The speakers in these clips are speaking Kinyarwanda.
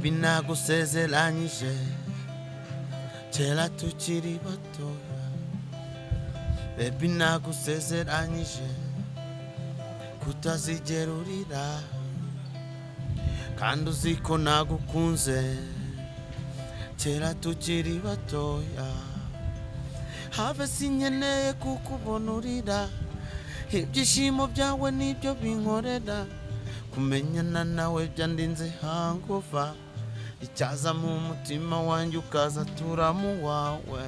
Binagusezeranyije kera tukiri batoya. Baby, nagusezeranyije kutazigera urira, kandi uzi ko nagukunze kera tukiri batoya. Have, sinkeneye kukubona urira. Ibyishimo byawe nibyo binkorera. Kumenyana nawe byandinze hangover. Icyaza mu mutima wanjye ukaza turamu wawe,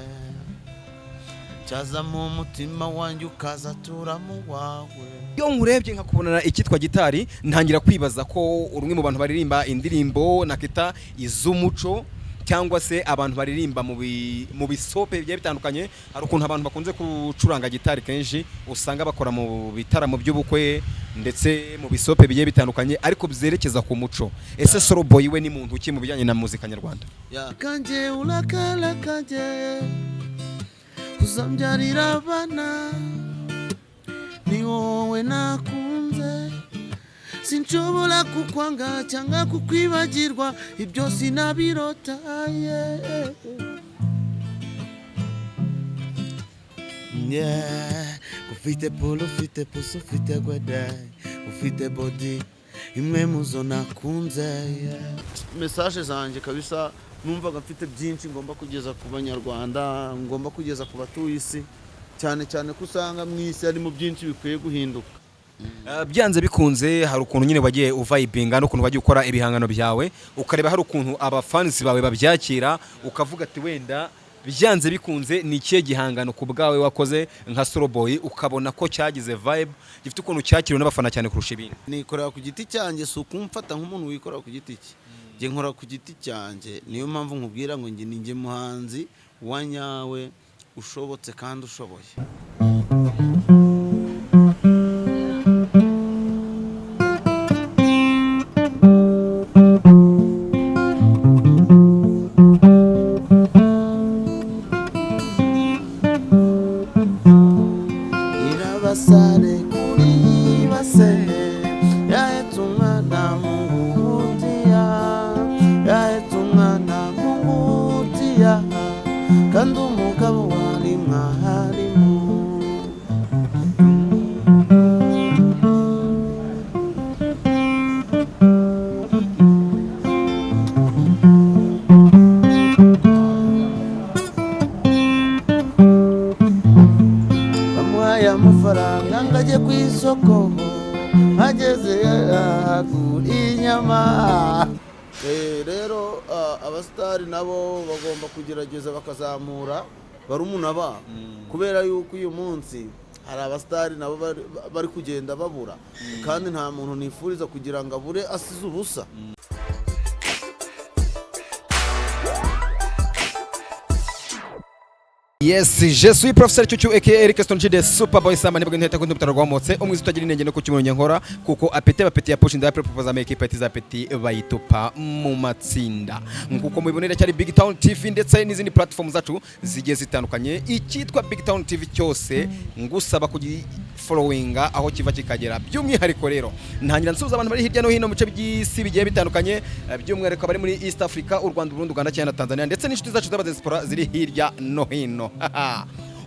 cyaza mu mutima wanjye ukaza turamu wawe. Iyo nkurebye nkakubonana icyitwa gitari, ntangira kwibaza ko uri umwe mu bantu baririmba indirimbo nakita iz'umuco, cyangwa se abantu baririmba mu bisope bigiye bitandukanye. Hari ukuntu abantu bakunze gucuranga gitari kenshi usanga bakora mu bitaramo by'ubukwe ndetse mu bisope bigiye bitandukanye, ariko byerekeza ku muco. Ese Solo Boy we ni muntu ki mu bijyanye na muzika nyarwanda? Kanje urakala, kanje uzambyarira abana. Ni wowe nakunze, sinshobora kukwanga cyangwa kukwibagirwa. Ibyo sinabirota, yeah. Ufite polo, ufite pusi, ufite gwede, ufite body imwe muzo nakunze, yeah. Message zanjye kabisa, numvaga mfite byinshi ngomba kugeza ku Banyarwanda, ngomba kugeza ku batuye isi, cyane cyane ko usanga mu isi harimo byinshi bikwiye guhinduka. Byanze bikunze hari ukuntu nyine wagiye uvayibinga n'ukuntu wagiye ukora ibihangano byawe, ukareba hari ukuntu abafansi bawe babyakira, ukavuga ati wenda byanze bikunze ni ikihe gihangano ku bwawe wakoze nka Solo Boy ukabona ko cyagize vibe, gifite ukuntu cyakiriwe n'abafana cyane kurusha ibindi? Nikorera ku giti cyanjye, si ukumfata nk'umuntu wikorera ku giti cye. Njye nkora ku giti cyanjye, niyo mpamvu nkubwira ngo njye ni njye muhanzi wa nyawe ushobotse kandi ushoboye. Irabasare kuri base, yahetse umwana mu ngutiya, yahetse umwana mu ngutiya, kandi umugabo wari mwarimu. Bamuhaye amafaranga ngo ajye ku isoko, ageze agura inyama. Rero abasitari nabo bagomba kugerageza bakazamura barumuna babo, kubera yuko uyu munsi hari abasitari nabo bari kugenda babura, kandi nta muntu nifuriza kugira ngo abure asize ubusa. Yes, je suis professeur Chuchu aka Eric Stone G the Superboy Sama, nibwo nteta ko ndumutaro rwamotse umwiza utagira inenge no kukimunya nkora kuko apete bapeti ya push nda propose ama equipe za peti bayitupa mu matsinda. Nkuko mubibonera, cyari Big Town TV ndetse n'izindi platform zacu zigiye zitandukanye. Icyitwa Big Town TV cyose ngusaba kugi followinga aho kiva kikagera. By'umwihariko rero ntangira nsuhuza abantu bari hirya no hino mu bice by'isi bigiye bitandukanye, by'umwihariko abari muri East Africa, u Rwanda, Burundi, Uganda, Kenya na Tanzania, ndetse n'inshuti zacu z'abadiaspora ziri hirya no hino.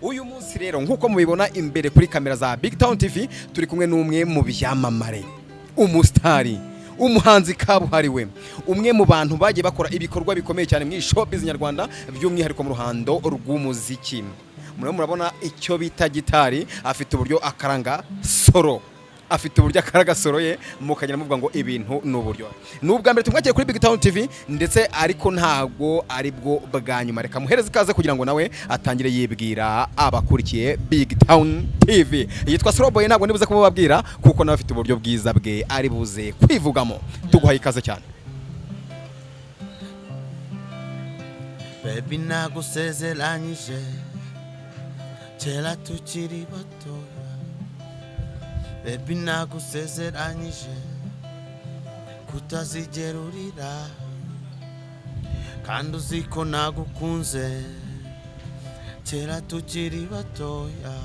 Uyu munsi rero, nk'uko mubibona imbere kuri kamera za Big Town TV, turi kumwe n'umwe mu byamamare, umusitari, umuhanzi kabuhariwe, umwe mu bantu bagiye bakora ibikorwa bikomeye cyane mu showbiz nyarwanda, by'umwihariko mu ruhando rw'umuziki. Murimo murabona icyo bita gitari, afite uburyo akaranga solo, afite uburyo akaraga solo ye mukagenda muvuga ngo ibintu ni uburyo. Ni ubwa mbere tumwakiriye kuri Big Town TV ndetse, ariko ntabwo ari bwo bwa nyuma. Reka muhereze ikaze kugira ngo nawe atangire yibwira abakurikiye Big Town TV. Yitwa Solo Boy, ntabwo nibuze kumubabwira kuko nawe afite uburyo bwiza bwe ari buze kwivugamo. Tuguhaye ikaze cyane. Baby, nagusezeranyije kera tukiri batoya. Baby, nagusezeranyije kutazigera urira, kandi uzi ko nagukunze kera tukiri batoya.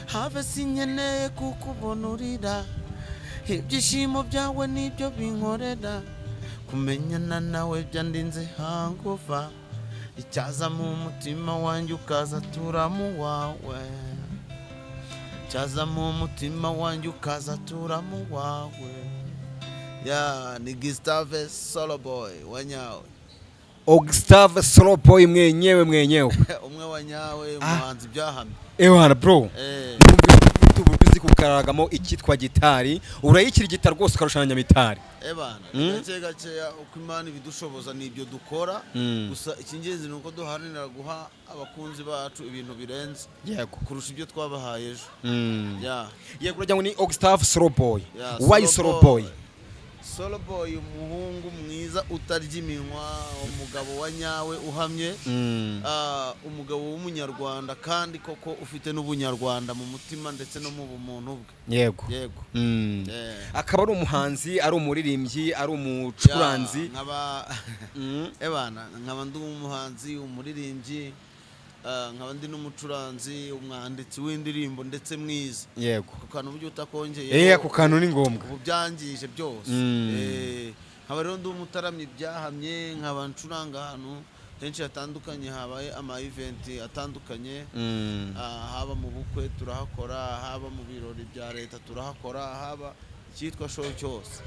Have, sinkeneye kukubona urira. Ibyishimo byawe nibyo binkorera. Kumenyana nawe byandinze hangover. Icyaza mu mutima wanjye ukaza turamu wawe. Cyaza mu mutima wanjye ukaza turamu wawe. Ya ni Gustave Solo Boy wanyawe. Gustave Solo Boy mwenyewe mwenyewe. Umwe wanyawe, umuhanzi byahamye. Ewana bro, numvise ufite uburyo uzi kukaragamo icyitwa gitari, urayikirigita rwose ukarusha nyamitari. Ebana, gake gakeya uko Imana ibidushoboza nibyo dukora. Gusa icy'ingenzi ni uko duharanira guha abakunzi bacu ibintu birenze kurusha ibyo twabahaye ejo. Ya. Yego, uragira ngo ni Gustave Solo Boy. Ya, Why Solo Boy? Solo Boy, umuhungu mwiza utarya iminwa, umugabo wa nyawe uhamye, umugabo w'umunyarwanda kandi koko ufite n'ubunyarwanda mu mutima ndetse no mu bumuntu bwe. Yego. Akaba ari umuhanzi, ari umuririmbyi, ari umucuranzi. Ya, nkaba ebana, nkaba ndi umuhanzi, umuririmbyi, nkaba ndi n'umucuranzi, umwanditsi w'indirimbo ndetse mwiza. Ku kantu uburyo utakongeye. Ako kantu ni ngombwa. Ubu byangije byose. Nkaba rero ndi umutaramyi byahamye, nkaba ncuranga ahantu henshi hatandukanye habaye ama event atandukanye. Haba mu bukwe turahakora, haba mu birori bya leta turahakora, haba icyitwa show cyose.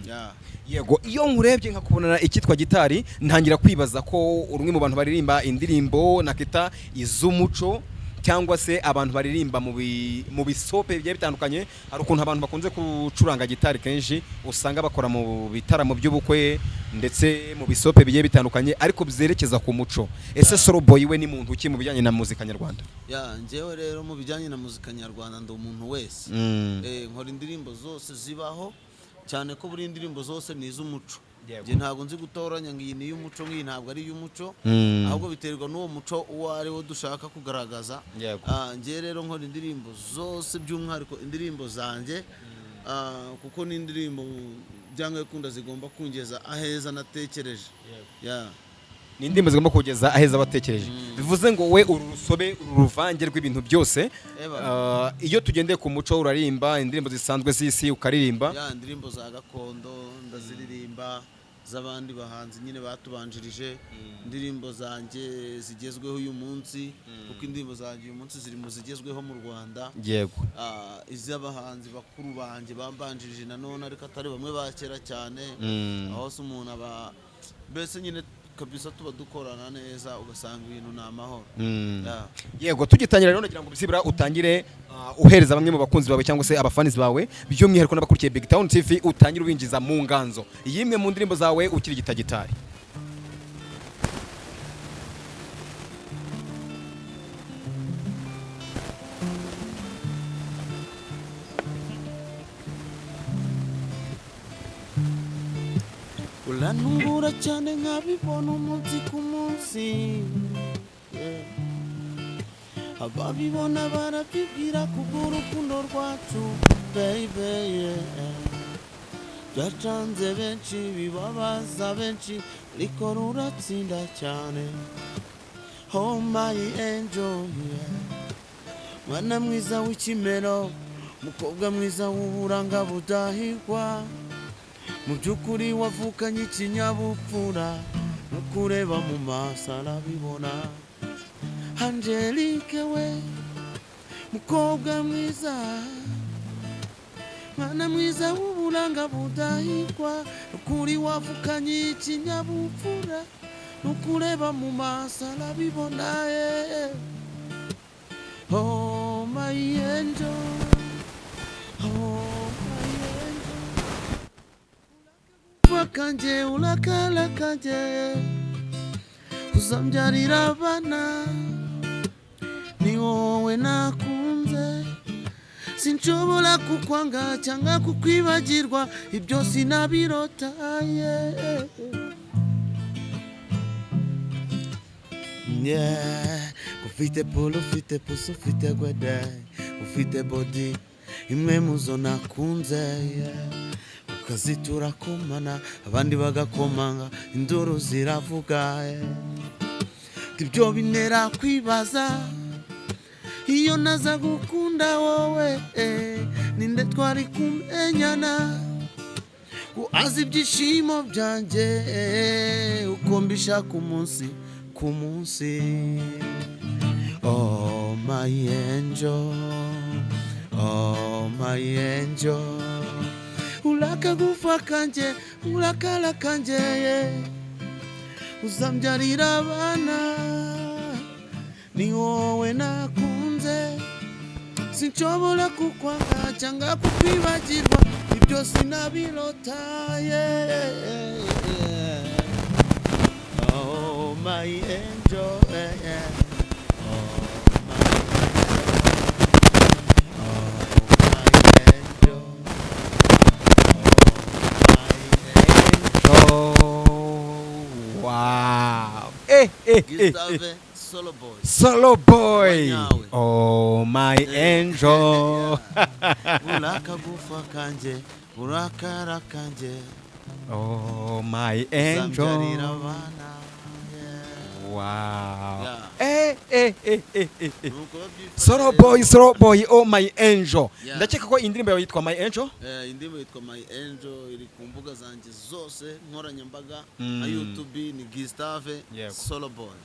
Yeah. Yego, iyo nkurebye nkakubonana icyitwa gitari, ntangira kwibaza ko uri umwe mu bantu baririmba indirimbo nakita iz'umuco, cyangwa se abantu baririmba mu bisope bigiye bitandukanye. Hari ukuntu abantu bakunze gucuranga gitari kenshi usanga bakora mu bitaramo by'ubukwe ndetse mu bisope bigiye bitandukanye, ariko byerekeza ku muco. Ese Solo Boy we ni muntu ki mu bijyanye na muzika nyarwanda? Ya, njyewe rero mu bijyanye na muzika nyarwanda ndi umuntu wese. Nkora indirimbo zose zibaho, cyane ko buri indirimbo zose ni iz'umuco. Njye ntabwo nzi gutoranya ngo iyi ni iy'umuco, ngiyi ntabwo ari iy'umuco, ahubwo biterwa n'uwo muco uwo ari wo dushaka kugaragaza. Njye rero nkora indirimbo zose, by'umwihariko indirimbo zanjye, kuko ni indirimbo byanga bikunda zigomba kungeza aheza natekereje. Ya. Ni indirimbo zigomba kugeza aheza abatekereje, bivuze ngo we uru rusobe, uru ruvange rw'ibintu byose. Eba. Iyo tugendeye ku muco, urarimba indirimbo zisanzwe z'isi, ukaririmba. Ya, indirimbo za gakondo ndaziririmba, z'abandi bahanzi nyine batubanjirije, indirimbo zanjye zigezweho uyu munsi, kuko indirimbo zanjye uyu munsi ziri mu zigezweho mu Rwanda. Iz'abahanzi bakuru banjye bambanjirije nanone, ariko atari bamwe ba kera cyane. Aho se umuntu aba mbese nyine kabisa tuba dukorana neza, ugasanga ibintu ni amahoro. Ya. Yego, tugitangira rero nagira ngo bisibura utangire uhereza bamwe mu bakunzi bawe cyangwa se abafanizi bawe, by'umwihariko n'abakurikiye Big Town TV, utangire ubinjiza mu nganzo yimwe mu ndirimbo zawe ukirigita gitari. Urantungura cyane nkabibona umunsi ku munsi. Yeah. Ababibona barabyibwira kubw'urukundo rwacu, baby, yeah. Byacanze benshi, bibabaza benshi, ariko ruratsinda cyane. Oh my angel, yeah. Mwana mwiza w'ikimero, mukobwa mwiza w'uburanga budahigwa, mu by'ukuri wavukanye ikinyabupfura, no kureba mu maso arabibona. Angelique we, mukobwa mwiza, mwana mwiza w'uburanga budahigwa, nukuri wavukanye ikinyabupfura, no kureba mu maso arabibona. Oh my angel, oh my angel, kanje urakala kanje, uzambyarira abana, ni wowe nakunze, sinshobora kukwanga cyangwa kukwibagirwa, ibyo sinabirota, yeah. Yeah. Ufite polo, ufite pusi, ufite gwede, ufite body imwe muzo nakunze, yeah. Ukazitura komana abandi bagakomanga, induru ziravuga, yeah. Ibyo bintera kwibaza, iyo naza gukunda wowe, ninde twari kumenyana? Ko azi ibyishimo byanjye uko mbishaka umunsi ku munsi. Oh my angel, oh my angel, urakagufa kanjye, urakara kanjye, yeah. Uzambyarira abana, ni wowe nakunze, sinshobora kukwanga cyangwa kukwibagirwa, ibyo sinabirota, yeah. Oh my angel, yeah. Oh my angel, oh my angel, oh my angel. Oh, wow. Eh, eh, eh, eh. Gustave Solo Boy. Solo Boy. Wanyawe. Oh my angel. Urakagufa kanjye, urakara kanjye, Oh my angel. uzambyarira abana, yeah. Wow. Yeah. Eh, eh, eh, eh, eh, eh. Nuko babyifashe Solo rero. Boy, Solo Boy, oh my angel. Yeah. Ndakeka ko indirimbo yawe yitwa My Angel. Indirimbo yitwa My Angel, iri ku mbuga zanjye zose nkoranyambaga, nka YouTube ni Gustave Solo Boy.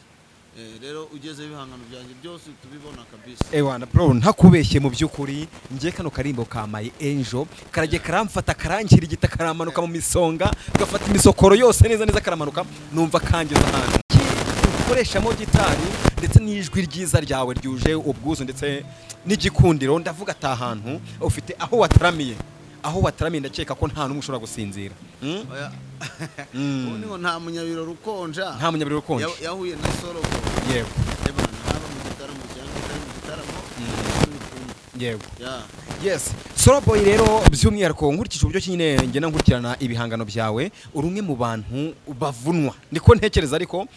Rero ugezeho ibihangano byanjye byose uhita ubibona kabisa. Ewana bro, ntakubeshye, mu by'ukuri ngiye kano karimbo ka My Angel karagiye karamfata, karankirigita, karamanuka mu misonga, gafata imisokoro yose neza neza, karamanuka, numva kangeza ahantu ukoreshamo gitari ndetse n'ijwi ryiza ryawe ryuje ubwuzu ndetse n'igikundiro. Ndavuga ati ahantu ufite aho wataramiye, aho wataramiye, ndakeka ko nta n'umwe ushobora gusinzira. Oya. Ubundi ngo nta munyabirori ukonja. Nta munyabirori ukonje. Yahuye na Solo Boy. Ebana, haba mu gitaramo cyangwa utari mu gitaramo, turi kumwe. Yeah. Yes, Solo Boy, rero by'umwihariko nkurikije uburyo ki nyine ngenda nkurikirana ibihangano byawe, uri umwe mu bantu bavunwa, niko ntekereza, ariko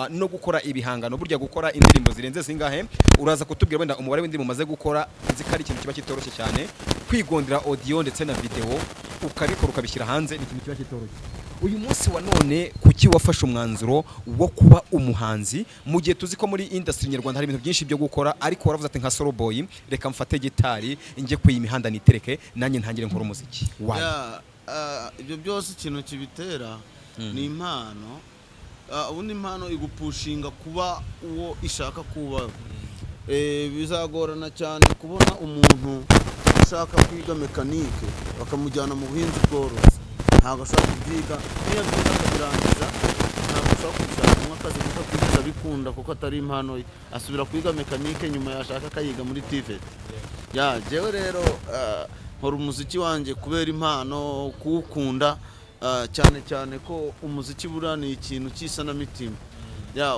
no gukora ibihangano, burya gukora indirimbo zirenze zingahe? Uraza kutubwira wenda umubare w'indirimbo umaze gukora. Nzi ko ari ikintu kiba kitoroshye cyane kwigondera audio ndetse na video, ukabikora ukabishyira hanze, ni ikintu kiba kitoroshye. Uyu munsi wa none kuki wafashe umwanzuro wo kuba umuhanzi mu gihe tuzi ko muri industry nyarwanda hari ibintu byinshi byo gukora, ariko waravuze ati nka Solo Boy reka mfate gitari njye ku iyi mihanda nitereke nanjye ntangire nkora umuziki? Why? Yeah, ibyo byose ikintu kibitera ni impano. Ubundi impano igupushinga kuba uwo ishaka kuba. Bizagorana cyane kubona umuntu ushaka kwiga mekanike bakamujyana mu buhinzi bworozi. Ntabwo ashobora kubyiga, niyo abyiga akabirangiza ntabwo ashobora kubishakamo akazi kuko atigeze abikunda, kuko atari impano ye. Asubira kwiga mekanike nyuma, yashaka akayiga muri TVET. Ya, jewe rero nkora umuziki wanjye kubera impano, kuwukunda, cyane cyane ko umuziki buriya ni ikintu cy'isanamitima. Ya,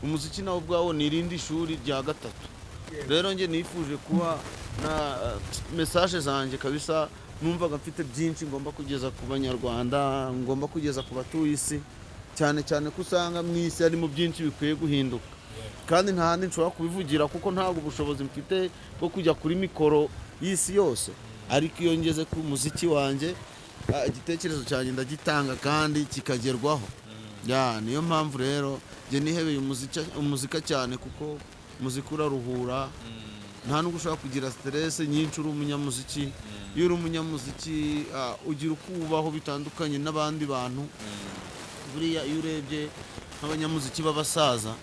umuziki nawo ubwawo ni irindi shuri rya gatatu. Rero njye nifuje kuba na message zanjye kabisa, numvaga mfite byinshi ngomba kugeza ku Banyarwanda, ngomba kugeza ku batuye isi, cyane cyane ko usanga mu isi harimo byinshi bikwiye guhinduka, kandi nta handi nshobora kubivugira kuko ntabwo ubushobozi mfite bwo kujya kuri mikoro y'isi yose. Ariko iyo ngeze ku muziki wanjye, igitekerezo cyanjye ndagitanga kandi kikagerwaho. Ya, niyo mpamvu rero njye nihebeye umuziki, umuzika cyane, kuko umuziki uraruhura. Nta nubwo ushobora kugira stress nyinshi uri umunyamuziki. Iyo uri umunyamuziki, ugira uko ubaho bitandukanye n'abandi bantu. Buriya iyo urebye nk'abanyamuziki b'abasaza,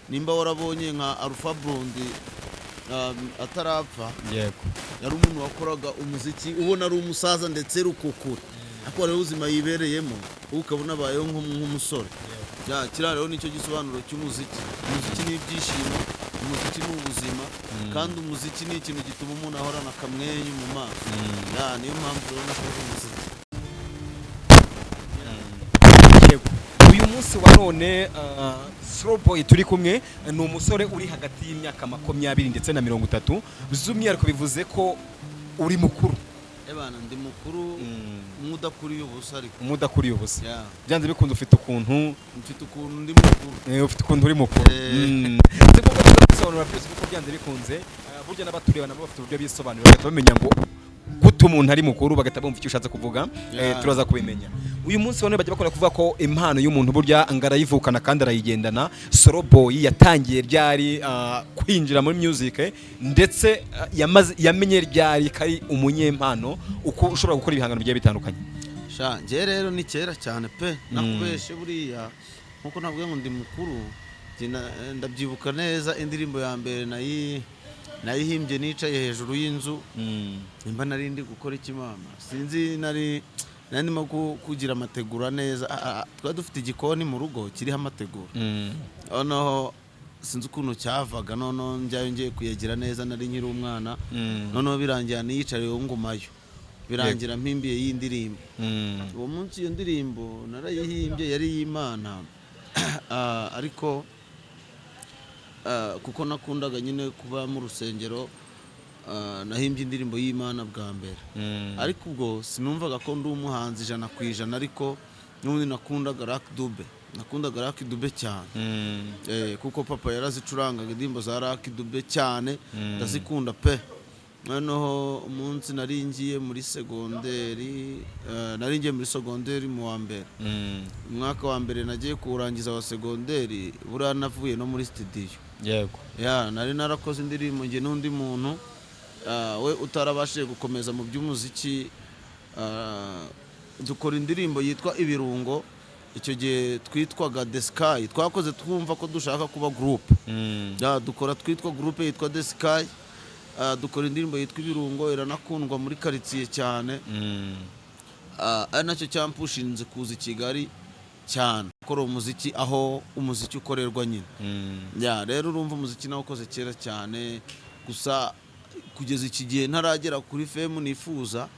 nimba warabonye nka Alpha Blondy, atarapfa, yari umuntu wakoraga umuziki ubona ari umusaza ndetse rukukura, ariko rero ubuzima yibereyemo wowe ukabona abayeho nk'umusore. Ya, kiriya rero nicyo gisobanuro cy'umuziki. Umuziki ni ibyishimo, umuziki ni ubuzima, kandi umuziki ni ikintu gituma umuntu ahorana akamwenyu mu maso. Ya, niyo mpamvu rero nakoze umuziki. Yego, uyu munsi wa none Slow Boy turi kumwe ni umusore uri hagati y'imyaka 20 ndetse na 30. By'umwihariko bivuze ko uri mukuru. Ebana, ndi mukuru, umwe udakuriye ubusa ariko. Umwe udakuriye ubusa. Ya. Byanze bikunze ufite ukuntu. Mfite ukuntu ndi mukuru. Ufite ukuntu uri mukuru. Si ngombwa kuza gusobanura byose, kuko byanze bikunze burya n'abatureba nabo bafite uburyo bisobanura, bagahita bamenya ngo gute. muto umuntu ari mukuru, bagahita bumva icyo ushatse kuvuga. Turaza kubimenya uyu munsi. Bane bajya bakunda kuvuga ko impano y'umuntu burya ngo arayivukana kandi arayigendana. Solo Boy yatangiye ryari kwinjira muri music, ndetse yamaze yamenye ryari ko ari umunyempano uko ushobora gukora ibihangano bigiye bitandukanye? Sha, njye rero ni kera cyane pe, nakubeshe. Buriya nkuko navuga ngo ndi mukuru, njye ndabyibuka neza indirimbo ya mbere nayihimbye nicaye hejuru y'inzu. Nimba nari ndi gukora iki mama, sinzi, nari ndimo kugira amategura neza. Twari dufite igikoni mu rugo kiriho amategura. Noneho sinzi ukuntu cyavaga, noneho njyayo ngiye kuyagira neza, nari nkiri umwana. Noneho birangira niyicariye ngumayo, birangira mpimbiye y'indirimbo. Uwo munsi iyo ndirimbo narayihimbye, yari iy'Imana. Ariko kuko nakundaga nyine kuba mu rusengero, nahimbye indirimbo y'Imana bwa mbere. Ariko ubwo sinumvaga ko ndi umuhanzi 100%, ariko n'ubundi nakundaga Lucky Dube, nakundaga Lucky Dube cyane. Kuko papa yarazicurangaga indirimbo za Lucky Dube cyane, ndazikunda pe. Noneho umunsi nari ngiye muri segonderi, nari ngiye muri segonderi mu wa mbere, umwaka wa mbere nagiye kuwurangiza wa segonderi, buriya navuye no muri studio. Ya, nari narakoze indirimbo njye n'undi muntu, we utarabashije gukomeza mu by'umuziki. Dukora indirimbo yitwa Ibirungo. Icyo gihe twitwaga The Sky, twakoze twumva ko dushaka kuba group. Ya, dukora twitwa groupe yitwa The Sky. Dukora indirimbo yitwa Ibirungo, iranakundwa muri karitsiye cyane. Ari nacyo cyampushinze kuza i Kigali cyane gukora umuziki, aho umuziki ukorerwa nyine. Ya, rero urumva umuziki nawukoze kera cyane, gusa kugeza iki gihe ntaragera kuri fame nifuza.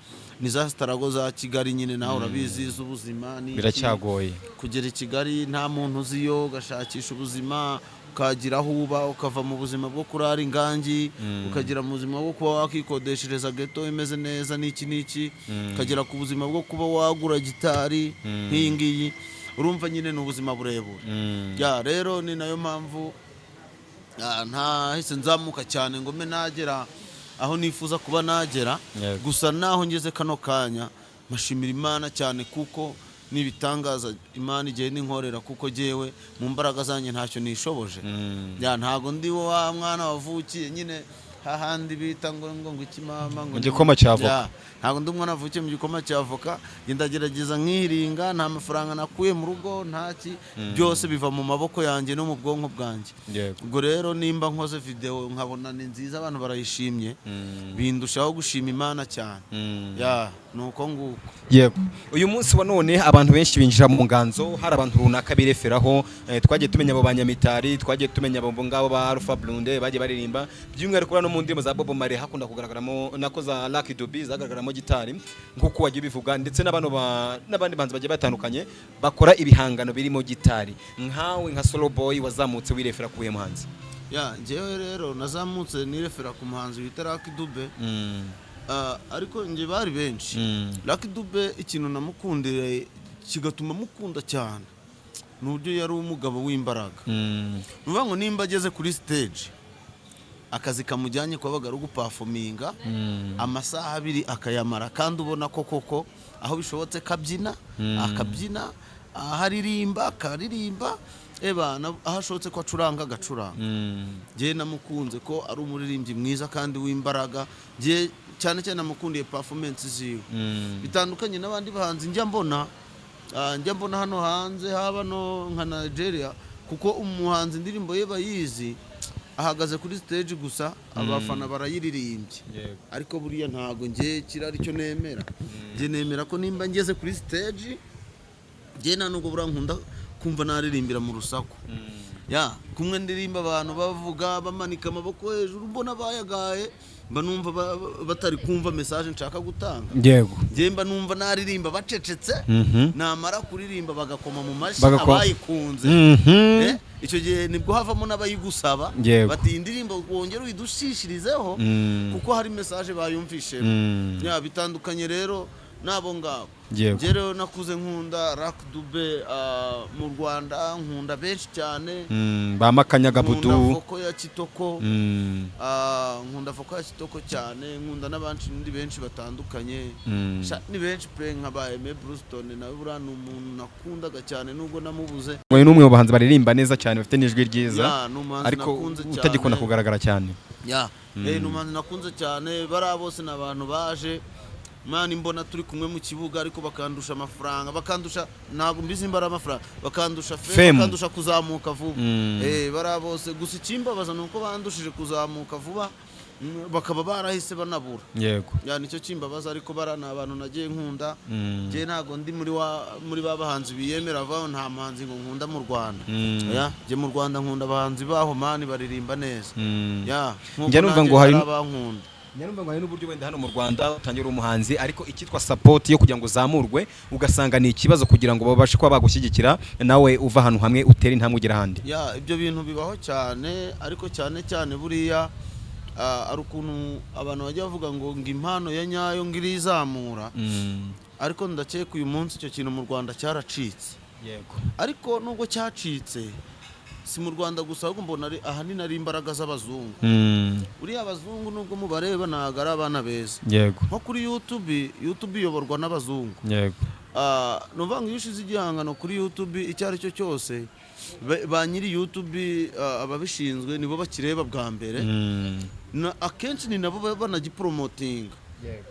Ni za struggle za Kigali nyine, nawe urabizi, z'ubuzima n'iki. Biracyagoye. Kugera i Kigali nta muntu uziyo, ugashakisha ubuzima, ukagira aho uba, ukava mu buzima bwo kurara ingangi, ukagera mu buzima bwo kuba wakikodeshereza geto imeze neza n'iki n'iki, ukagera ku buzima bwo kuba wagura gitari nk'iyi ngiyi. Urumva nyine ni ubuzima burebure. Ya, rero ni nayo mpamvu ntahise nzamuka cyane ngo mbe nagera aho nifuza kuba nagera. Gusa naho ngeze kano kanya mpashimira Imana cyane, kuko n'ibitangaza Imana igenda inkorera, kuko jyewe mu mbaraga zanjye ntacyo nishoboje. Ya, ntago ndi wa mwana wavukiye nyine hahandi bita ngo iki mama, ngo Mu gikoma cya avoka. Ya, ntago ndi umwana wavukiye mu gikoma cya avoka. Njye ndagerageza nkihiringa, nta mafaranga nakuye mu rugo, ntaki, byose biva mu maboko yanjye no mu bwonko bwanjye. Ubwo rero nimba nkoze video nkabona ni nziza, abantu barayishimye, bindushaho gushima Imana cyane. Ya, ni uko nguko. Yego, uyu munsi wa none abantu benshi binjira mu nganzo, hari abantu runaka bireferaho. Twagiye tumenya abo banyamitari, twagiye tumenya abo ngabo ba Alpha Blondy bagiye baririmba, by'umwihariko no mu ndirimbo za Bob Marley hakunda kugaragaramo, nako za Lucky Dube zagaragaramo gitari nk'uko wagiye ubivuga, ndetse n'abano n'abandi bahanzi bagiye batandukanye bakora ibihangano birimo gitari. Nkawe nka Solo Boy, wazamutse wirefera ku muhanzi? Ya, njyewe rero nazamutse nirefera ku muhanzi wita Lucky Dube. Ariko njye bari benshi. Lucky Dube ikintu namukundire kigatuma mukunda cyane ni uburyo yari umugabo w'imbaraga. Ni ukuvuga ngo nimba ageze kuri stage, akazi kamujyanye kwabaga ari uguperforminga amasaha 2 akayamara, kandi ubona ko koko aho bishobotse kabyina akabyina, aho aririmba akaririmba, eba aho ashobotse ko acuranga agacuranga. Njye namukunze ko ari umuririmbyi mwiza kandi w'imbaraga. Njye cyane cyane namukundiye performance ziwe, bitandukanye n'abandi bahanzi njya mbona hano hanze, haba no nka Nigeria, kuko umuhanzi indirimbo ye bayizi, ahagaze kuri stage gusa abafana barayiririmbye. Ariko buriya ntago njye kiri aricyo nemera. Njye nemera ko nimba ngeze kuri stage, njye nta nubwo buriya nkunda kumva naririmbira mu rusaku. Ya, kumwe ndirimba abantu bavuga, bamanika amaboko hejuru, mbona bayagaye, mba numva batari kumva message nshaka gutanga. Njye mba numva naririmba bacecetse, namara kuririmba bagakoma mu mashyi abayikunze. Icyo gihe nibwo havamo n'abayigusaba, bati iyi ndirimbo wongere uyidushishirizeho, kuko hari message bayumvishemo. Ya, bitandukanye rero. N'abo ngabo. Njye rero nakuze nkunda Lucky Dube mu Rwanda, nkunda benshi cyane. Ba Makanyaga Nkunda Budu. Voko ya Kitoko. Nkunda Voko ya Kitoko cyane, nkunda n'abandi benshi batandukanye. Sha, ni benshi pe, nka ba Aime Bluestone nawe buriya ni umuntu nakundaga cyane nubwo namubuze. Uyu ni umwe mu bahanzi baririmba neza cyane, bafite n'ijwi ryiza, Ya, ni umuhanzi ariko nakunze cyane. utagikunda kugaragara cyane. Ya, ni umuhanzi nakunze cyane. Bariya bose ni abantu baje, man, mbona turi kumwe mu kibuga, ariko bakandusha amafaranga, bakandusha, ntabwo mbizi nimba ari amafaranga, bakandusha Fame. bakandusha kuzamuka vuba. Bariya bose gusa ikimbabaza ni uko bandushije kuzamuka vuba, bakaba barahise banabura. Ya, nicyo kimbabaza, ariko bariya ni abantu nagiye nkunda. Njye ntabwo ndi muri ba bahanzi biyemera vaho, nta muhanzi ngo nkunda mu Rwanda. Ya, njye mu Rwanda nkunda abahanzi baho, man, baririmba neza. Ya, nkuko Njya numva nanjye ngo hari abankunda. Nyarumva ngo hari n'uburyo wenda hano mu Rwanda utangira umuhanzi, ariko icyitwa support yo kugira ngo uzamurwe ugasanga ni ikibazo, kugira ngo babashe kuba bagushyigikira, nawe uva ahantu hamwe utera intambwe ugera ahandi. Ya, ibyo bintu bibaho cyane, ariko cyane cyane buriya ari ukuntu abantu bajya bavuga ngo impano ya nyayo ngo irizamura, ariko ndakeka uyu munsi icyo kintu mu Rwanda cyaracitse. Ariko nubwo cyacitse, si mu Rwanda gusa, ahubwo mbona ari ahanini ari imbaraga z'abazungu. Uriya abazungu nubwo mubareba ntabwo ari abana beza. Nko kuri YouTube, YouTube iyoborwa n'abazungu. Ni ukuvuga ngo iyo ushize igihangano kuri YouTube icyo ari cyo cyose, ba nyiri YouTube, ababishinzwe nibo bakireba bwa mbere. Akenshi ni nabo baba banagiporomotinga,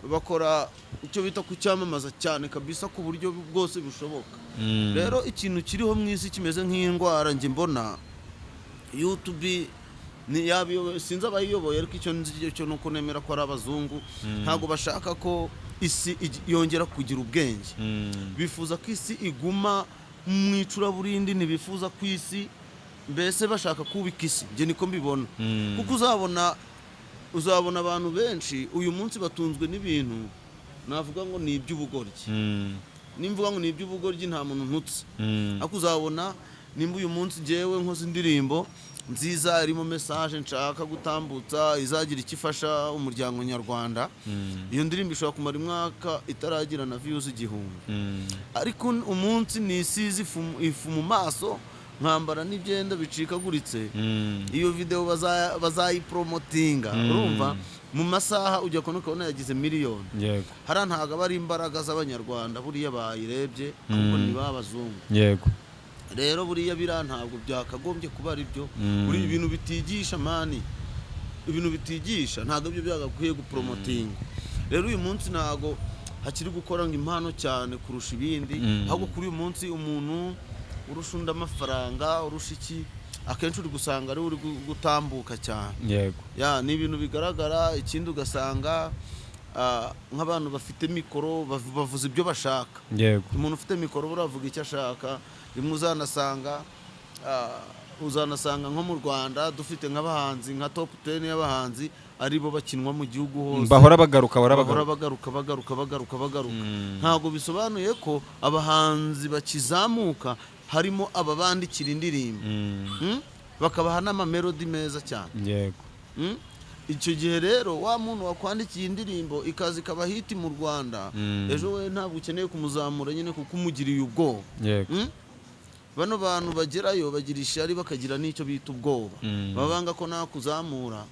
bakora icyo bita kucyamamaza cyane kabisa ku buryo bwose bushoboka. Rero ikintu kiriho mu isi kimeze nk'indwara, njye mbona YouTube ni yaba sinzi abayiyoboye, ariko icyo nzi cyo nuko nemera ko ari abazungu. Ntabwo bashaka ko isi yongera kugira ubwenge. Bifuza ko isi iguma mu icuraburindi, ntibifuza ko isi, mbese bashaka kubika isi, njye niko mbibona. Kuko uzabona abantu benshi uyu munsi batunzwe n'ibintu navuga ngo ni iby'ubugoryi. Nimvuga ngo ni iby'ubugoryi, nta muntu ntutse, ariko uzabona nimba uyu munsi ngewe nkoze indirimbo nziza irimo message nshaka gutambutsa izagira icyo ifasha umuryango nyarwanda, iyo ndirimbo ishobora kumara umwaka itaragira na views 1000. Ariko umunsi nisize ifu mu maso, nkambara n'ibyenda bicikaguritse, iyo video bazayiporomotinga. Urumva mu masaha ujya kubona ukabona yagize miliyoni. Hariya ntabwo aba ari imbaraga z'abanyarwanda buriya bayirebye, ahubwo ni ba bazungu. Rero buriya biriya ntabwo byakagombye kuba ari byo. Buriya ibintu bitigisha, man, ibintu bitigisha ntabwo byo byagakwiye guporomotinga. Rero uyu munsi ntabwo hakiri gukora ngo impano cyane kurusha ibindi, ahubwo kuri uyu munsi umuntu urusha undi amafaranga, urusha iki, akenshi uri gusanga ari we uri gutambuka cyane. Ya, ni ibintu bigaragara. Ikindi ugasanga nk'abantu bafite mikoro bavuza ibyo bashaka. Umuntu ufite mikoro buriya avuga icyo ashaka. Rimwe uzanasanga nko mu Rwanda dufite nk'abahanzi nka top 10 y'abahanzi aribo bakinwa mu gihugu hose. Bahora bagaruka, bahora bahora bagaruka. Bagaruka, bagaruka, bagaruka, bagaruka. Ntabwo bisobanuye ko abahanzi bakizamuka harimo ababandikira indirimbo, Bakabaha n'amamelodi meza cyane. Icyo gihe rero wa muntu wakwandikiye indirimbo ikaza ikaba hit mu Rwanda, ejo we ntabwo ukeneye kumuzamura nyine kuko umugiriye ubwoba. Bano bantu bagerayo bagira ishyari, bakagira n'icyo bita ubwoba. Baba banga ko nakuzamura,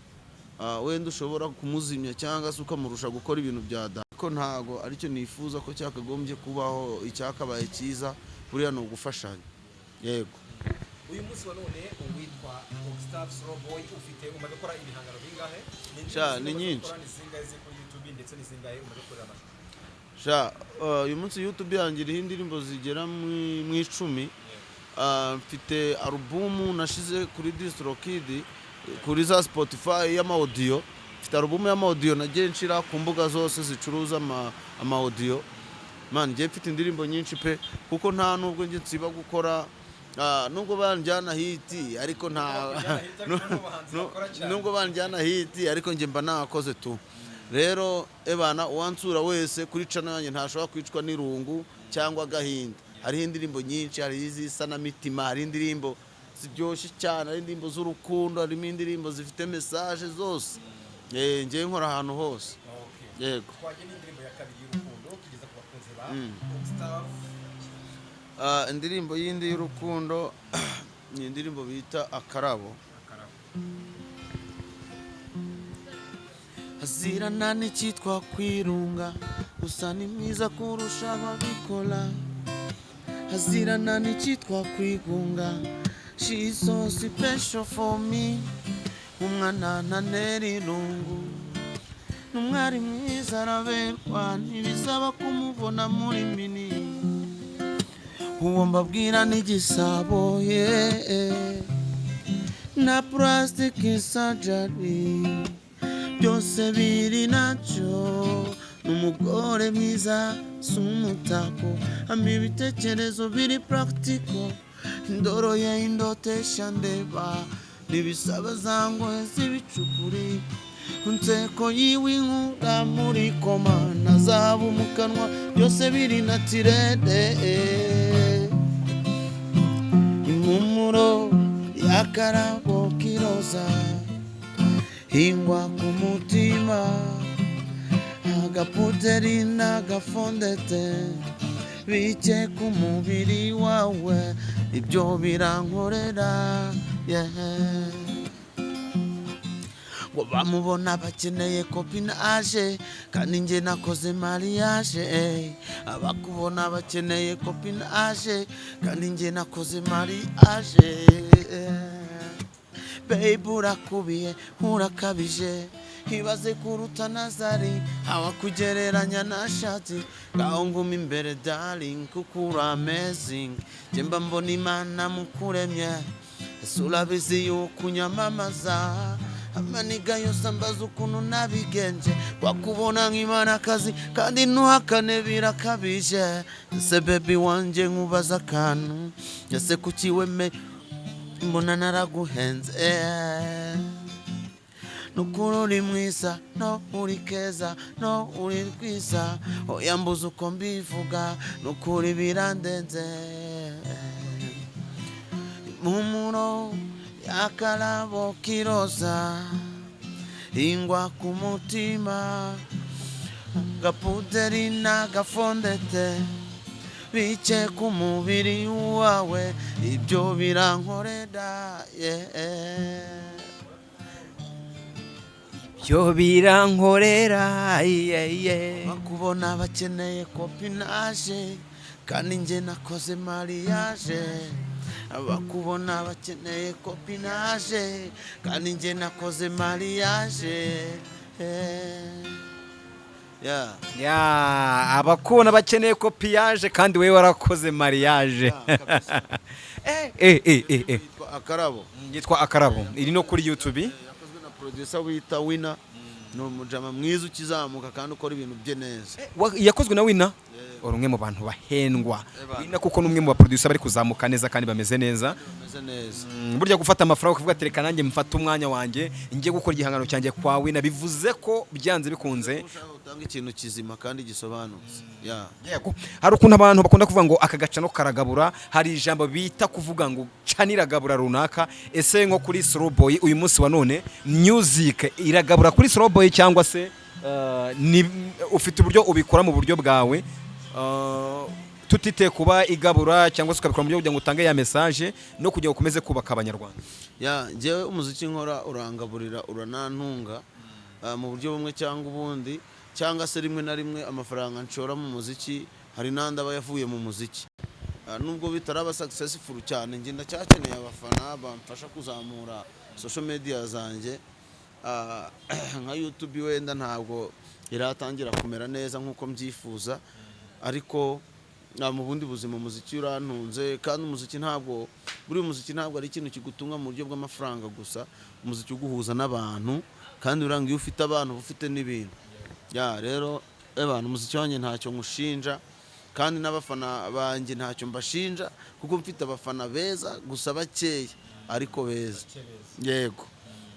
wenda ushobora kumuzimya cyangwa se ukamurusha gukora ibintu bya da, ariko ntago aricyo nifuza ko cyakagombye kubaho. Icyakabaye cyiza buriya ni ugufashanya, yego. Uyu munsi wa none uwitwa Octave Slowboy ufite, umaze gukora ibihangano bingahe? Sha, ni nyinshi. Gukora ni zingahe ziri kuri YouTube, ndetse ni zingahe umaze gukorera amashusho? Sha, uyu munsi YouTube yanjye iriho indirimbo zigera mu 10. Mfite alubumu nashize kuri DistroKid, kuri za Spotify y'amaudiyo. Mfite alubumu y'amaudiyo nagiye nshira ku mbuga zose zicuruza amaudiyo. Man, ngiye mfite indirimbo nyinshi pe, kuko nta nubwo njye nsiba gukora, nubwo banjyana hit, ariko nta Bakujyana hit, ariko ni mu bahanzi bakora cyane. Nubwo banjyana hit, ariko njye mba nakoze tu. Rero ebana, uwansura wese kuri channel yanjye ntashobora kwicwa n'irungu cyangwa agahinda. Hariho indirimbo nyinshi, hari iz'isanamitima, hari indirimbo ziryoshye cyane, hari indirimbo z'urukundo, harimo indirimbo zifite message zose. Njyewe nkora ahantu hose. Yego. Twagiye n'indirimbo ya kabiri y'urukundo tugeza ku bakunzi. Ah, indirimbo yindi y'urukundo ni indirimbo bita Akarabo. Azirana n'icyitwa kwirunga, gusa ni mwiza kurusha ababikora. Azirana n'icyitwa kwigunga. She's so special for me. Umwana ntanera irungu, n'umwari mwiza, araberwa, ntibisaba kumubona muri mini. Uwo mbabwira n'igisabo, yeah. Na plastic surgery, byose biri nacyo. N'umugore mwiza, si umutako, ampa ibitekerezo biri practical. Indoro ye indotesha ndeba, ntibisaba za ngohe z'ibicupuri. Inseko yiwe inkura muri koma, na zahabu mu kanwa, byose biri naturel. Impumuro y'akarabo k'iroza hingwa ku mutima, agapuderi n'agafondete bike ku mubiri wawe, ibyo birankorera, yeah. Ngo bamubona bakeneye copinage, kandi njye nakoze mariage. Abakubona bakeneye copinage, kandi njye nakoze mariage. Babe, urakubiye, urakabije, ibaze kuruta nazari awakugereranya na shati. Ngaho nguma imbere darling, kuko uri amazing. Njye mba mbona Imana mukuremye. Ese urabizi yuko unyamamaza? Amaniga yose ambaza ukuntu nabigenje, wakubona nk'imanakazi, kandi ntuhakane birakabije. Ese baby wanjye, nkubaza akantu, ese kuki weme mbona naraguhenze? Nukuri uri mwiza, no uri keza, no uri rwiza. Oya, mbuze uko mbivuga, nukuri birandenze. Impumuro y'akarabo k'iroza ingwa ku mutima, gapuderi n'agafondete bike ku mubiri wawe, ibyo birankorera, yeah. Byo birankorera, yeah. Bakubona bakeneye copinage, kandi njye nakoze mariage. Bakubona bakeneye copinage, kandi njye nakoze mariage. Yeah. Ya, abakubona bakeneye copiage, kandi wowe warakoze mariage. Yeah, kabisa. Eh eh eh eh. Yitwa Akarabo. Yitwa Akarabo, iri no kuri YouTube. Yakozwe na producer wita Wina, ni umujama mwiza ukizamuka kandi ukora ibintu bye neza. Yakozwe na Wina, uri umwe mu bantu bahendwa. Eba. Wina kuko ni umwe mu baproducer bari kuzamuka neza kandi bameze neza. Bameze neza. Burya gufata amafaranga ukavuga ati: "Reka nanjye mfate umwanya wanjye njye gukora igihangano cyanjye kwa Wina", bivuze ko byanze bikunze ushaka gutanga ikintu kizima kandi gisobanutse, yeah. Yego, hari ukuntu abantu bakunda kuvuga ngo aka gacano karagabura, hari ijambo bita kuvuga ngo caniragabura runaka. Ese nko kuri Slow Boy uyu munsi wa none, music iragabura kuri Slow Boy, cyangwa se ni ufite uburyo ubikora mu buryo bwawe, tutite kuba igabura, cyangwa se ukabikora mu buryo kugira ngo utange ya message no kugira ngo ukomeze kubaka Abanyarwanda? Yeah, njyewe umuziki nkora urangaburira, uranantunga mu buryo bumwe cyangwa ubundi, cyangwa se rimwe na rimwe amafaranga nshora mu muziki hari n'andi aba yavuye mu muziki. Nubwo bitaraba successful cyane, njye ndacyakeneye abafana bamfasha kuzamura social media zanjye. Nka YouTube wenda ntabwo iratangira kumera neza nk'uko mbyifuza, ariko mu bundi buzima umuziki urantunze. Kandi umuziki ntabwo, buriya umuziki ntabwo ari ikintu kigutunga mu buryo bw'amafaranga gusa. Umuziki uguhuza n'abantu, kandi uranga iyo ufite abantu uba ufite n'ibintu. Ya, rero abantu, umuziki wanjye ntacyo nkushinja, kandi n'abafana banjye ntacyo mbashinja, kuko mfite abafana beza, gusa bakeya ariko beza. Yego,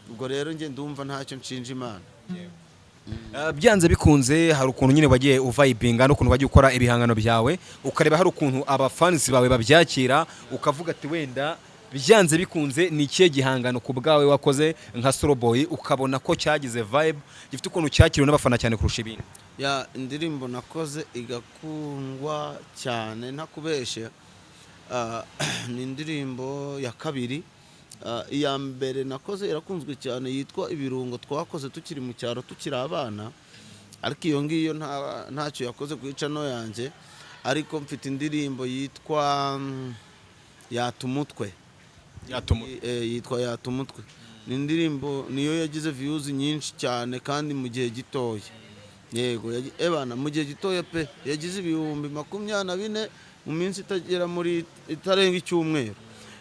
ubwo rero njye ndumva ntacyo nshinja Imana. Byanze bikunze hari ukuntu nyine wagiye uvayibinga n'ukuntu wagiye ukora ibihangano byawe, ukareba hari ukuntu abafansi bawe babyakira, ukavuga ati wenda Byanze bikunze, ni ikihe gihangano ku bwawe wakoze nka Solo Boy ukabona ko cyagize vibe, gifite ukuntu cyakiriwe n'abafana cyane kurusha ibindi? Ya, indirimbo nakoze igakundwa cyane, ntakubeshe, ni indirimbo ya kabiri. Iya mbere nakoze irakunzwe cyane, yitwa "Ibirungo", twakoze tukiri mu cyaro, tukiri abana, ariko iyo ngiyo ntacyo yakoze ku icano yanjye. Ariko mfite indirimbo yitwa "Yata Umutwe". Yatuma Yitwa "Yata Umutwe". Ni indirimbo niyo yagize views nyinshi cyane kandi mu gihe gitoya. Yego, ebana, mu gihe gitoya pe, yagize 24,000 mu minsi itagera muri, itarenga icyumweru.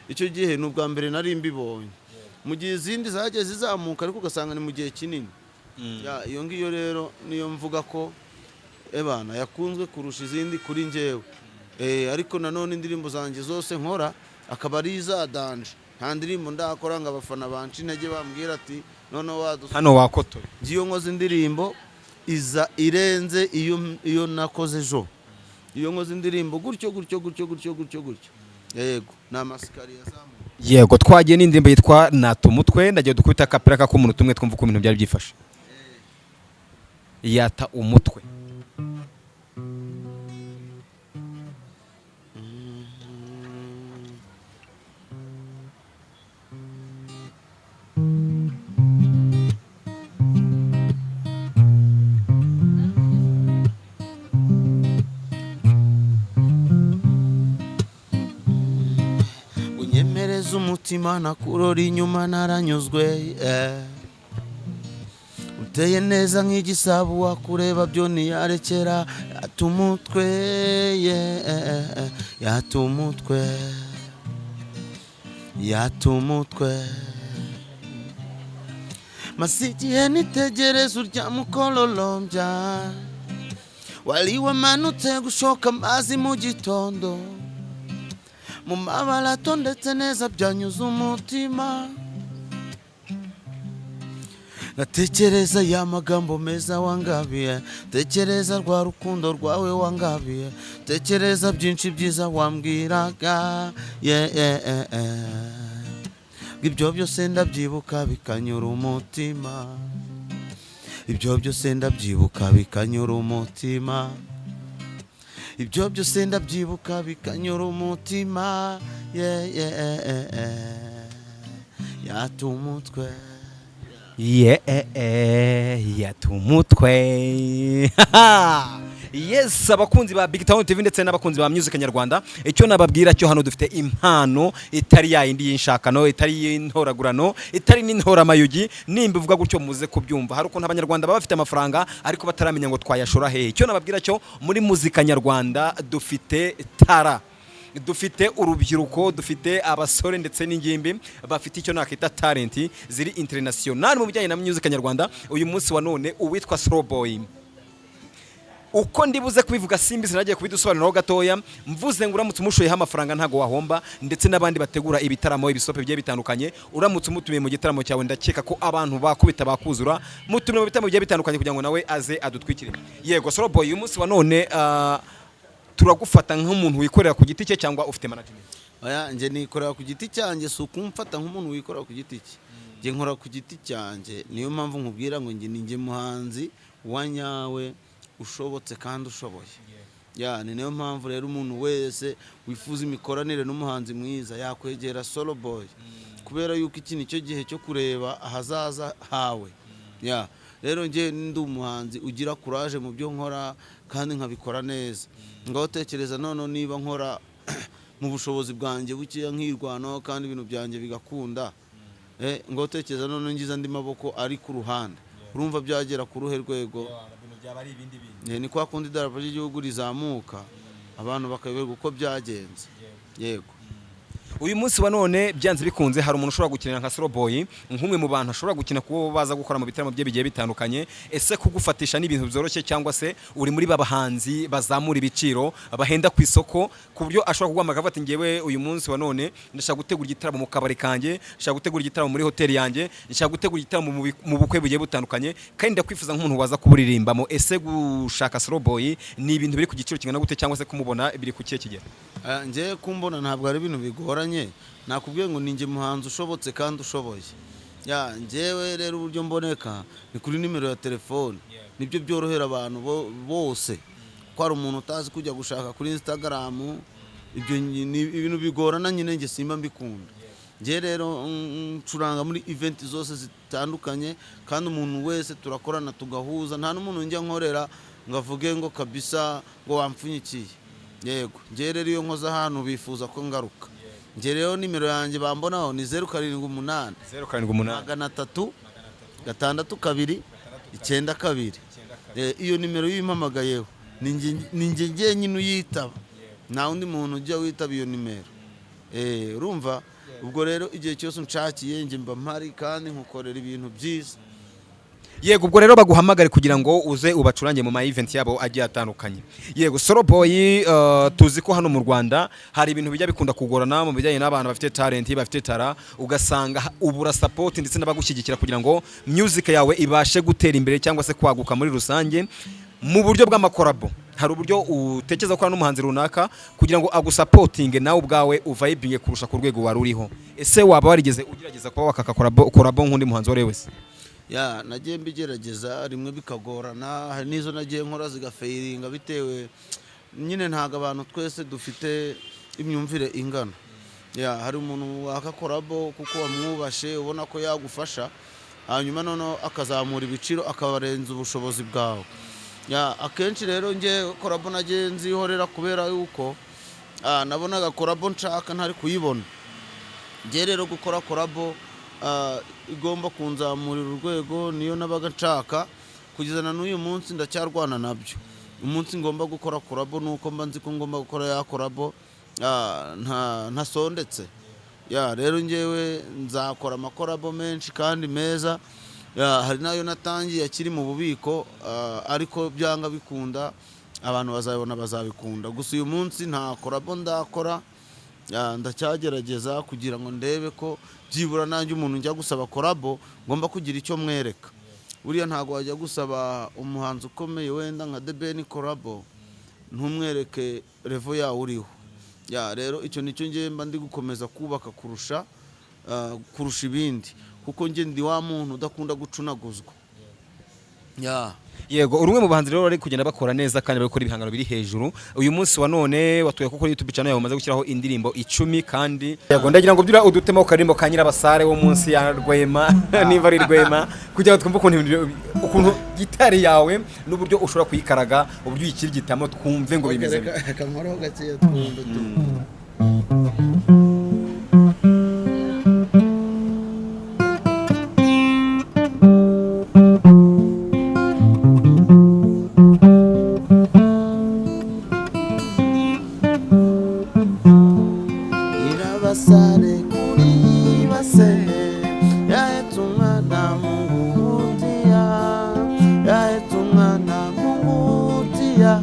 Icyo gihe ni ubwa mbere nari mbibonye, mu gihe izindi zagiye zizamuka ariko ugasanga ni mu gihe kinini. Ya, iyo ngiyo rero niyo mvuga ko ebana yakunzwe kurusha izindi kuri njyewe. Ariko nanone indirimbo zanjye zose nkora akaba ari iza danger. Nta ndirimbo ndakora ngo abafana banca intege, bambwira ati noneho wadusa. Hano wakotoye. Iyo nkoze indirimbo iza irenze iyo nakoze ejo. Iyo nkoze indirimbo gutyo gutyo gutyo gutyo gutyo gutyo, yego, ni amasikariye azamuka. Yego, twagiye n'indirimbo yitwa "Nata Umutwe". Ndagiye dukubita akapira k'umuntu tumwe, twumva uko ibintu byari byifashe. "Yata Umutwe". Unyemereza umutima nakurora inyuma naranyuzwe. Uteye neza nk'igisabo, wakureba byo ntiyarekera. Yata umutwe, yeah, yata umutwe, yata umutwe. Maze igihe nitegereza urya mukororombya wari wamanutse gushoka amazi mu gitondo, mu mabara atondetse neza, byanyuze umutima. Ngatekereza ya magambo meza wangabiye, tekereza rwa rukundo rwawe wangabiye, tekereza byinshi byiza wambwiraga, yeah. Ibyo byose ndabyibuka bikanyura umutima, ibyo byose ndabyibuka bikanyura umutima, ibyo byose ndabyibuka bikanyura umutima, yeah. Yata umutwe. Yeah, yata umutwe. Yes, abakunzi ba Big Town TV ndetse n'abakunzi ba music nyarwanda, icyo nababwira cyo, hano dufite impano itari ya yindi y'inshakano, itari y'intoragurano, itari n'intoramayugi. Nimba ivuga gutyo muze kubyumva. Hari ukuntu Abanyarwanda baba bafite amafaranga ariko bataramenya ngo twayashora hehe. Icyo nababwira cyo, muri muzika nyarwanda dufite tara, dufite urubyiruko, dufite abasore ndetse n'ingimbi bafite icyo nakita talent ziri international mu bijyanye na music nyarwanda. Uyu munsi wa none uwitwa Slow Boy, uko ndibuze kubivuga simbizi, nagiye kubidusobanuriraho gatoya. Mvuze ngo uramutse umushoyeho amafaranga ntago wahomba, ndetse n'abandi bategura ibitaramo, ibisope bigiye bitandukanye, uramutse umutumiye mu gitaramo cyawe, ndakeka ko abantu bakubita bakuzura. Mutumire mu bitaramo bigiye bitandukanye kugira ngo nawe aze adutwikire. Yego, Slow Boy, uyu munsi wa none turagufata nk'umuntu wikorera ku giti cye cyangwa ufite management? Oya, njye nikorera ku giti cyanjye. Si ukumfata nk'umuntu wikorera ku giti cye, njye nkora ku giti cyanjye. Niyo mpamvu nkubwira ngo njye ni njye muhanzi wa nyawe ushobotse kandi ushoboye. Ya, ni nayo mpamvu rero umuntu wese wifuza imikoranire n'umuhanzi mwiza yakwegera Solo Boy, kubera yuko iki ni cyo gihe cyo kureba ahazaza hawe. Ya, rero njye ndi umuhanzi ugira courage mu byo nkora kandi nkabikora neza. Ngaho tekereza none niba nkora mu bushobozi bwanjye bukeya nkirwanaho kandi ibintu byanjye bigakunda, ngaho tekereza none ngize andi maboko ari ku ruhande, urumva byagera ku ruhe rwego? Ni kwa kundi idarapo ry'igihugu rizamuka abantu bakayoberwa uko byagenze. Yego. Uyu munsi wa none, byanze bikunze, hari umuntu ushobora gukinira nka Slow Boy, nk'umwe mu bantu ashobora gukina kubo baza gukora mu bitaramo bye bigiye bitandukanye. Ese kugufatisha ni ibintu byoroshye, cyangwa se uri muri ba bahanzi bazamura ibiciro, bahenda ku isoko, ku buryo ashobora kuguhamagara akavuga ati: "Ngewe uyu munsi wa none ndashaka gutegura igitaramo mu kabari kanjye, ndashaka gutegura igitaramo muri hoteli yanjye, ndashaka gutegura igitaramo mu bukwe bugiye butandukanye, kandi ndakwifuza nk'umuntu waza kuburirimbamo"? Ese gushaka Slow Boy ni ibintu biri ku giciro kingana gute, cyangwa se kumubona biri ku kihe kigero? Njye kumbona ntabwo ari ibintu bigoranye. Nakubwiye ngo ninjye muhanzi ushobotse kandi ushoboye. Ya, njyewe rero uburyo mboneka ni kuri nimero ya telefone, nibyo byorohera abantu bose, ko hari umuntu utazi kujya gushaka kuri Instagram, ibyo ni ibintu bigorana nyine, njye simba mbikunda. Njye rero ncuranga muri event zose zitandukanye, kandi umuntu wese turakorana tugahuza, nta n'umuntu njya nkorera ngo avuge ngo kabisa ngo wampfunyikiye. Yego, njye rero iyo nkoze ahantu bifuza ko ngaruka. Njye rero nimero yanjye bambonaho ni 078 078 300 62 92. Iyo nimero iyo uyimpamagayeho ni njye njyenyine uyitaba, nta wundi muntu ujya witaba iyo nimero. Urumva ubwo rero igihe cyose unshakiye njye mba mpari kandi nkukorera ibintu byiza. Yego, ubwo rero baguhamagare kugira ngo uze ubacurange mu ma event yabo agiye atandukanye. Yego, Solo Boy, tuzi ko hano mu Rwanda hari ibintu bijya bikunda kugorana mu bijyanye n'abantu bafite talent, bafite tara, ugasanga ubura support ndetse n'abagushyigikira kugira ngo music yawe ibashe gutera imbere cyangwa se kwaguka muri rusange mu buryo bw'amakorabo. Hari uburyo utekereza gukora n'umuhanzi runaka kugira ngo agusapotinge, nawe ubwawe uvibinge kurusha ku rwego wari uriho? Ese waba warigeze ugerageza kuba wakaka korabo nk'undi muhanzi uwo ari we wese? Ya, nagiye mbigerageza rimwe bikagorana, hari n'izo nagiye nkora zigafeiringa, bitewe nyine ntabwo abantu twese dufite imyumvire ingana. Ya, hari umuntu waka korabo kuko wamwubashe, ubona ko yagufasha, hanyuma noneho akazamura ibiciro akabarenza ubushobozi bwawe. Ya, akenshi rero njye korabo nagiye nzihorera kubera yuko nabonaga korabo nshaka ntari kuyibona. Njye rero gukora korabo igomba kunzamurira urwego niyo nabaga nshaka, kugeza na n'uyu munsi ndacyarwana nabyo. Umunsi ngomba gukora korabo nuko mba nzi ko ngomba gukora ya korabo ntasondetse. Ya, rero njyewe nzakora amakorabo menshi kandi meza. Ya, hari nayo natangiye akiri mu bubiko, ariko byanga bikunda abantu bazabibona, bazabikunda. Gusa uyu munsi nta korabo ndakora. Ya, ndacyagerageza kugira ngo ndebe ko byibura nanjye umuntu njya gusaba korabo ngomba kugira icyo mwereka. Buriya ntabwo wajya gusaba umuhanzi ukomeye wenda nka The Ben korabo ntumwereke level yawe uriho. Ya, rero icyo nicyo njye mba ndi gukomeza kubaka kurusha ibindi, kuko njye ndi wa muntu udakunda gucunaguzwa. Ya. Yego, uri umwe mu bahanzi rero bari kugenda bakora neza kandi bari gukora ibihangano biri hejuru. Uyu munsi wa none watuye ko kuri YouTube channel yawe umaze gushyiraho indirimbo 10 kandi yego, ndagira ngo byura udutemo karimbo ka Nyirabasare wo munsi ya Rwema, niba ari Rwema, kugira ngo twumve ukuntu gitari yawe n'uburyo ushobora kuyikaraga, uburyo uyikirigitamo, twumve ngo bimeze bite. Reka nkoreho gakeya twumve tu. Nyirabasare kuri base yahetse umwana mu ngutiya, yahetse umwana mu ngutiya,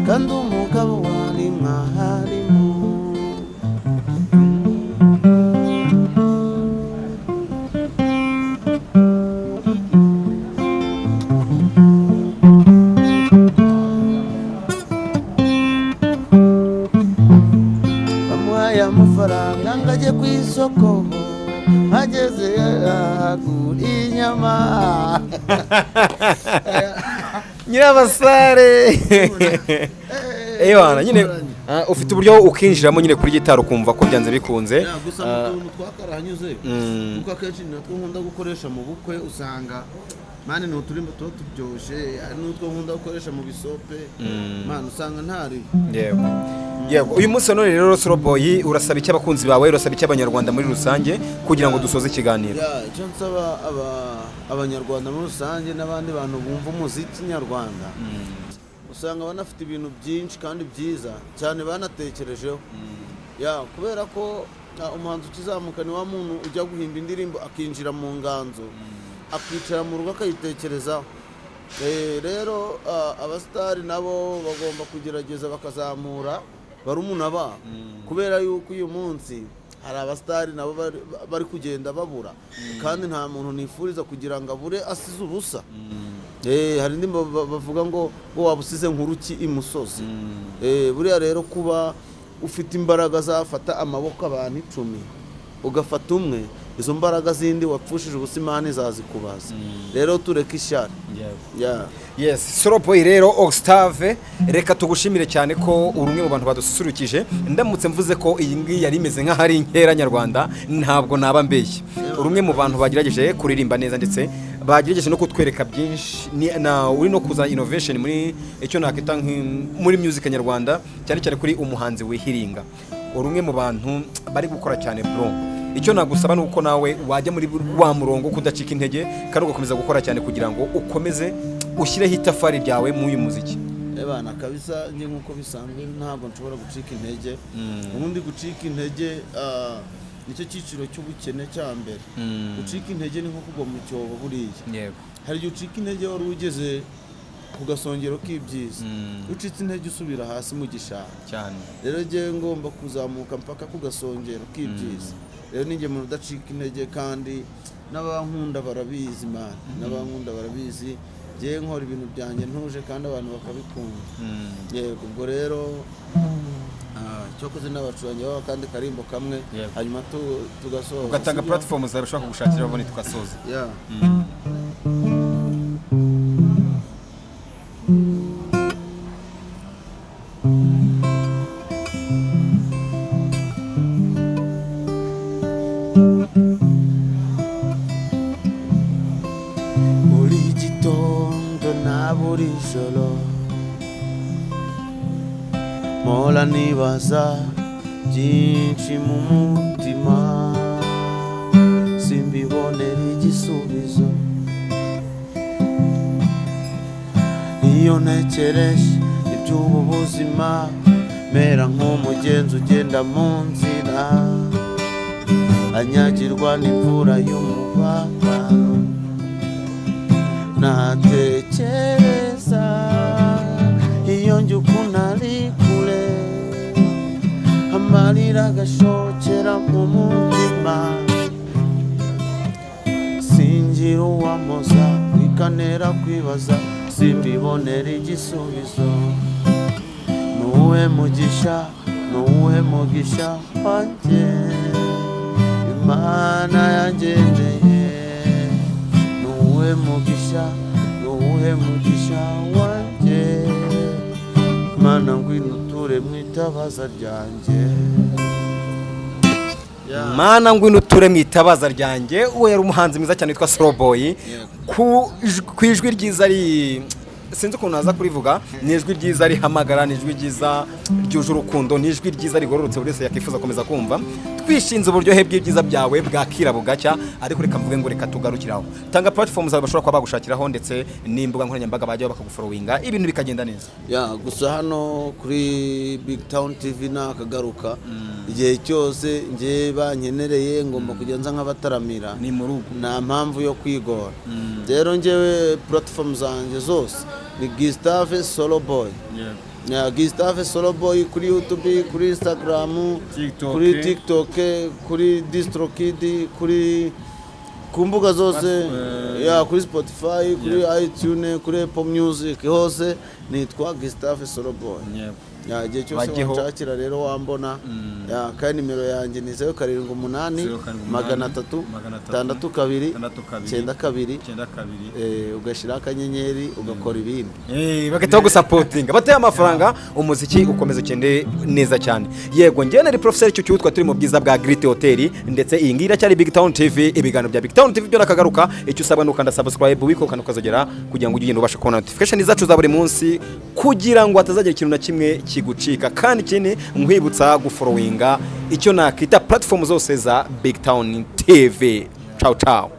kandi umugabo wari mwarimu. Bamuhaye amafaranga ngo ajye ku isoko, ageze agura inyama. Nyirabasare, ewana nyine ufite uburyo ukinjiramo nyine kuri gitari ukumva ko byanze bikunze. Ya, gusa mu tuntu twakarahanyuze, kuko akenshi ni natwo nkunda gukoresha mu bukwe, usanga mani ni uturimbo tuba turyoshye, hari n'utwo nkunda gukoresha mu bisope, mani usanga ntari. Yego yego, uyu munsi wa none rero Solo Boy, urasaba iki abakunzi bawe, urasaba iki abanyarwanda muri rusange kugira ngo dusoze ikiganiro? Ya, icyo nsaba abanyarwanda muri rusange n'abandi bantu bumva umuziki nyarwanda, usanga banafite ibintu byinshi kandi byiza cyane banatekerejeho. Ya, kubera ko umuhanzi ukizamuka ni wa muntu ujya guhimba indirimbo akinjira mu nganzo, akicara mu rugo akayitekerezaho. Rero abasitari nabo bagomba kugerageza bakazamura barumuna babo, kubera yuko uyu munsi hari abasitari nabo bari kugenda babura, kandi nta muntu nifuriza kugira ngo abure asize ubusa. Hari indirimbo bavuga ngo waba usize nkuru ki imusozi. Buriya rero kuba ufite imbaraga zafata amaboko abantu 10 ugafata umwe, izo mbaraga zindi wapfushije ubusa Imana izazikubaza. Rero tureke ishyari. Yeah. Yes, Solo Boy rero Octave, reka tugushimire cyane ko uri umwe mu bantu badususurukije. Ndamutse mvuze ko iyi ngiyi yari imeze nk'aho ari inkera nyarwanda, ntabwo naba mbeshye. Uri umwe mu bantu bagerageje kuririmba neza, ndetse bagerageje no kutwereka byinshi, na uri no kuzana innovation muri icyo nakwita muri music nyarwanda, cyane cyane kuri umuhanzi wihiringa. Uri umwe mu bantu bari gukora cyane, bro. Icyo nagusaba ni uko nawe wajya muri wa murongo kudacika intege, kandi ugakomeza gukora cyane kugira ngo ukomeze ushyireho itafari ryawe muri uyu muziki. Ebana kabisa, njye nk'uko bisanzwe ntabwo nshobora gucika intege. Ubundi gucika intege nicyo cyiciro cy'ubukene cya mbere. Gucika intege ni nko kugwa mu cyobo buriya. Hari igihe ucika intege wari ugeze ku gasongero k'ibyiza, ucitse intege usubira hasi mu gishanga. Cyane. Rero njyewe ngomba kuzamuka mpaka ku gasongero k'ibyiza. Rero ninjye muntu udacika intege, kandi n'abankunda barabizi, man, n'abankunda barabizi. Njyewe nkora ibintu byanjye ntuje kandi abantu bakabikunda. Yego, ubwo rero cyokoze n'abacuranyi baba kandi karimbo kamwe, hanyuma tugasoza. Ugatanga Sibyo? platform zawe ushobora kugushakira babone, tugasoza. Yeah. Buri gitondo na buri joro mpora nibaza byinshi mu mutima, simbibonera igisubizo. Iyo ntekereje iby'ubu buzima, mera nk'umugenzi ugenda mu nzira anyagirwa n'imvura y'umubabaro. Natekereza iyo njye ukuntu ari kure, amarira agashokera mu mutima, singira uwamoza bikanera kwibaza, simbibonera igisubizo. Nuwuhe mugisha, nuwuhe mugisha wanjye Imana yangeneye? Nuwuhe mugisha, nuwuhe mugisha wanjye? Mana ngwino uture mu itabaza ryanjye. Yeah. Mana ngwino uture mu itabaza ryanjye. Uwo yari umuhanzi mwiza cyane witwa Solo Boy, ku ijwi ryiza ari, sinzi ukuntu naza kurivuga, ni ijwi ryiza rihamagara, ni ijwi ryiza ryuje urukundo, ni ijwi ryiza rigororotse buri wese yakifuza komeza kumva. Twishinze uburyohe bw'ibyiza byawe bwakira bugacya, ariko reka mvuge ngo reka tugarukiraho. Tanga platform zawe bashobora kuba bagushakiraho, ndetse n'imbuga nkoranyambaga bajyaho bakagufollowinga, ibintu bikagenda neza. Ya, gusa hano kuri Big Town TV nakagaruka igihe cyose njye bankenereye, ngomba kujya nza nk'abataramira. Ni mu rugo. Nta mpamvu yo kwigora. Rero njyewe platform zanjye zose ni Gustave Solo Boy. Ya, Gustave Solo Boy kuri YouTube, kuri Instagram, TikTok. kuri TikTok, kuri DistroKid, kuri ku mbuga zose, ya, kuri Spotify, kuri iTunes, kuri Apple Music, hose nitwa Gustave Solo Boy. Ya, igihe cyose Bajyeho. wanshakira rero wambona. Ya, kandi nimero yanjye ni 078 078 300 300 62 62 92, 92 ugashyiraho akanyenyeri ugakora ibindi. Bagahita bagusapotinga bateye amafaranga, umuziki ukomeza ugende neza cyane. Yego, njyewe nari Professor Cyucyu, twa turi mu bwiza bwa Great Hotel, ndetse iyi ngiyi iracyari Big Town TV. Ibiganiro bya Big Town TV byo nakagaruka. Icyo usabwa ni ukanda subscribe, wikokana ukazogera, kugira ngo ujye ugenda ubasha kubona notification zacu za buri munsi, kugira ngo hatazagira ikintu na kimwe kigucika. Kandi ikindi nkwibutsa gufollowinga icyo nakita platform zose za Big Town TV. Ciao ciao.